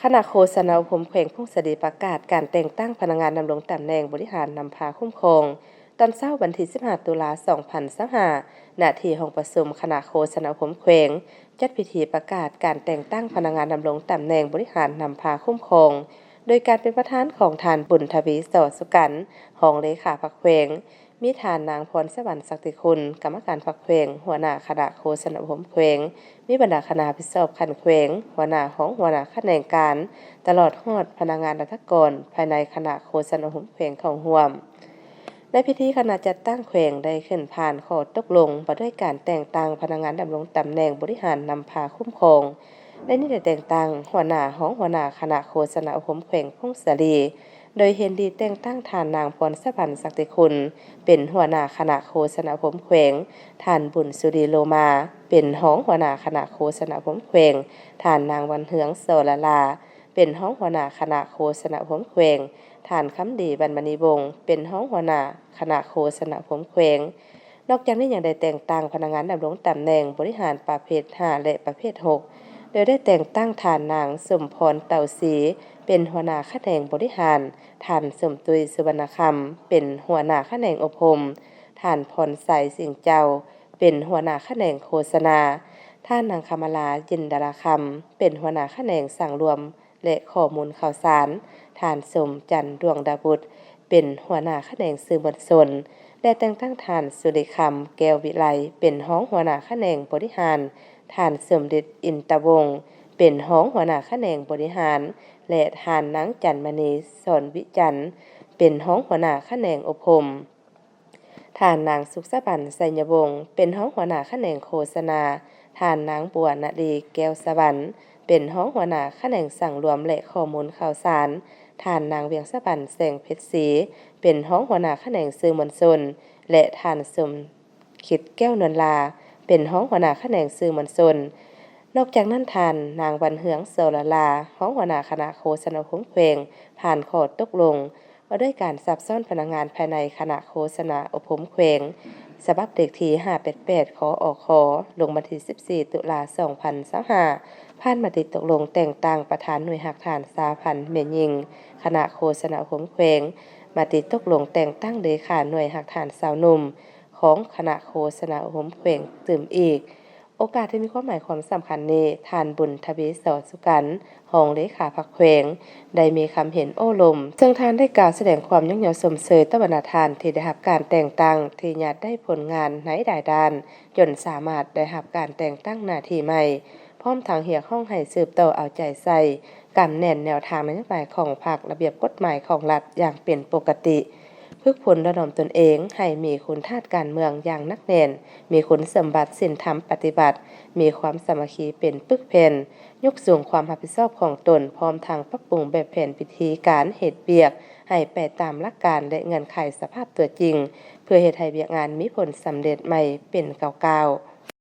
ຄະນະໂຄສະນາອົບຮົມແຂວງຜົ້ງສາລີປະກາດການແຕ່ງຕັ້ງພະນັກງານດຳລົງຕຳແໜ່ງບໍລິຫານນຳພາຄຸ້ມຄອງ ຕອນເຊົ້າວັນທີສິບຫ້າ ຕຸລາ ສອງພັນຊາວຫ້າ ນະທີ່ຫ້ອງປະຊຸມຄະນະໂຄສະນາອົບຮົມແຂວງ ຈັດພິທີປະກາດການແຕ່ງຕັ້ງພະນັກງານດຳລົງຕຳແໜ່ງບໍລິຫານນຳພາຄຸ້ມຄອງ ໂດຍການເປັນປະທານຂອງທ່ານ ບຸນທະວີ ສໍສຸກັນ ຮອງເລຂາພັກແຂວງ, ມີທ່ານນາງ ພອນສະຫວັນ ສັກຕິຄຸນ ກຳມະການພັກແຂວງ, ຫົວໜ້າຄະນະໂຄສະນາອົບຮົມແຂວງ, ມີບັນດາຄະນະຮັບຜິດຊອບຂັ້ນແຂວງ, ຫົວໜ້າ, ຮອງຫົວໜ້າຂະແໜງການ, ຕະຫຼອດຮອດພະນັກງານລັດຖະກອນພາຍໃນຄະນະໂຄສະນາອົບຮົມແຂວງເຂົ້າຮ່ວມ. ໃນພິທີ, ຄະນະຈັດຕັ້ງແຂວງໄດ້ຂຶ້ນຜ່ານຂໍ້ຕົກລົງວ່າດ້ວຍການແຕ່ງຕັ້ງພະນັກງານດຳລົງຕຳແໜ່ງບໍລິຫານນຳພາຄຸ້ມຄອງ. ໃນນີ້ໄດ້ແຕ່ງຕັ້ງຫົວໜ້າ, ຮອງຫົວໜ້າຄະນະໂຄສະນາອົບຮົມແຂວງຜົ້ງສາລີ ໂດຍເຫັນດີແຕ່ງຕັ້ງທ່ານນາງ ພອນສະຫວັນ ສັກຕິຄຸນ ເປັນຫົວໜ້າຄະນະໂຄສະນາອົບຮົມແຂວງ, ທ່ານ ບຸນສຸລີ ໂລມາ ເປັນຮອງຫົວໜ້າຄະນະໂຄສະນາອົບຮົມແຂວງ, ທ່ານນາງ ວັນເຮືອງ ສໍລະລາ ເປັນຮອງຫົວໜ້າຄະນະໂຄສະນາອົບຮົມແຂວງ, ທ່ານ ຄຳດີ ວັນມະນີວົງ ເປັນຮອງຫົວໜ້າຄະນະໂຄສະນາອົບຮົມແຂວງ. ນອກຈາກນີ້ຍັງໄດ້ແຕ່ງຕັ້ງພະນັກງານດຳລົງຕຳແໜ່ງບໍລິຫານປະເພດຫ້າ ແລະ ປະເພດຫົກ ໂດຍໄດ້ແຕ່ງຕັ້ງທ່ານນາງ ສົມພອນ ເຕົາສີ ເປັນຫົວໜ້າຂະແໜງບໍລິຫານ, ທ່ານ ສົມຕຸ້ຍ ສຸວັນນະຄຳ ເປັນຫົວໜ້າຂະແໜງອົບຮົມ, ທ່ານ ພອນໄຊ ສິງເຈົ້າ ເປັນຫົວໜ້າຂະແໜງໂຄສະນາ, ທ່ານນາງ ຄຳມາລາ ຈິນດາລາຄຳ ເປັນຫົວໜ້າຂະແໜງສັງລວມ ແລະ ຂໍ້ມູນຂ່າວສານ, ທ່ານ ສົມຈັນ ດວງດາວຸດ ເປັນຫົວໜ້າຂະແໜງສື່ມວນຊົນ ແລະ ແຕ່ງຕັ້ງທ່ານ ສຸລິຄຳ ແກ້ວວິໄລ ເປັນຮອງຫົວໜ້າຂະແໜງບໍລິຫານ, ທ່ານ ສົມດິດ ອິນຕະວົງ ເປັນຮອງຫົວໜ້າຂະແໜງບໍລິຫານ ແລະ ທ່ານນາງ ຈັນມະນີ ສອນວິຈັນ ເປັນຮອງຫົວໜ້າຂະແໜງອົບຮົມ. ທ່ານນາງ ສຸກສະຫວັນ ໄຊຍະວົງ ເປັນຮອງຫົວໜ້າຂະແໜງໂຄສະນາ, ທ່ານນາງ ບົວນະລີ ແກ້ວສະຫວັນ ເປັນຮອງຫົວໜ້າຂະແໜງສັງລວມ ແລະ ຂໍ້ມູນຂ່າວສານ, ທ່ານນາງ ວຽງສະຫວັນ ແສງເພັດສີ ເປັນຮອງຫົວໜ້າຂະແໜງສື່ມວນຊົນ ແລະ ທ່ານ ສົມຄິດ ແກ້ວນວນລາ ເປັນຮອງຫົວໜ້າຂະແໜງສື່ມວນຊົນ. ນອກຈາກນັ້ນ, ທ່ານນາງ ວັນເຮືອງ ໂສລະລາ ຮອງຫົວໜ້າຄະນະໂຄສະນາອົບຮົມແຂວງ ຜ່ານຂໍ້ຕົກລົງ ວ່າດ້ວຍການຊັບຊ້ອນພະນັກງານພາຍໃນຄະນະໂຄສະນາອົບຮົມແຂວງ ສະບັບເລກທີຫ້າແປດແປດ ຄອຄ ລົງວັນທີສິບສີ່ ຕຸລາ ສອງພັນຊາວຫ້າ ຜ່ານມະຕິຕົກລົງແຕ່ງຕັ້ງປະທານໜ່ວຍຮາກຖານສະຫະພັນແມ່ຍິງຄະນະໂຄສະນາອົບຮົມແຂວງ, ມະຕິຕົກລົງແຕ່ງຕັ້ງເລຂາໜ່ວຍຮາກຖານຊາວໜຸ່ມຂອງຄະນະໂຄສະນາອົບຮົມແຂວງຕື່ມອີກ. ໂອກາດທີ່ມີຄວາມໝາຍຄວາມສຳຄັນນີ້, ທ່ານ ບຸນທະວີ ສໍສຸກັນ ຮອງເລຂາພັກແຂວງ ໄດ້ມີຄຳເຫັນໂອ້ລົມ, ເຊິ່ງທ່ານໄດ້ກ່າວສະແດງຄວາມຍ້ອງຍໍຊົມເຊີຍຕໍ່ບັນດາທ່ານທີ່ໄດ້ຮັບການແຕ່ງຕັ້ງ, ທີ່ຍາດໄດ້ຜົນງານໃນຫຼາຍດ້ານ, ຈົນສາມາດໄດ້ຮັບການແຕ່ງຕັ້ງໜ້າທີ່ໃໝ່, ພ້ອມທັງຮຽກຮ້ອງໃຫ້ສືບຕໍ່ເອົາໃຈໃສ່, ກຳແໜ້ນແນວທາງນະໂຍບາຍຂອງພັກ, ລະບຽບກົດໝາຍຂອງລັດຢ່າງເປັນປົກກະຕິ. ຝຶກຝົນຫຼໍ່ຫຼອມຕົນເອງໃຫ້ມີຄຸນທາດການເມືອງຢ່າງໜັກແໜ້ນ, ມີຄຸນສົມບັດສິນທຳປະຕິບັດ, ມີຄວາມສາມັກຄີເປັນປຶກແຜ່ນ, ຍົກສູງຄວາມຮັບຜິດຊອບຂອງຕົນ, ພ້ອມທັງປັບປຸງແບບແຜນວິທີການເຮັດວຽກໃຫ້ໄປຕາມຫຼັກການ ແລະ ເງື່ອນໄຂສະພາບຕົວຈິງ, ເພື່ອເຮັດໃຫ້ວຽກງານມີຜົນສຳເລັດໃໝ່ເປັນກ້າວໆ.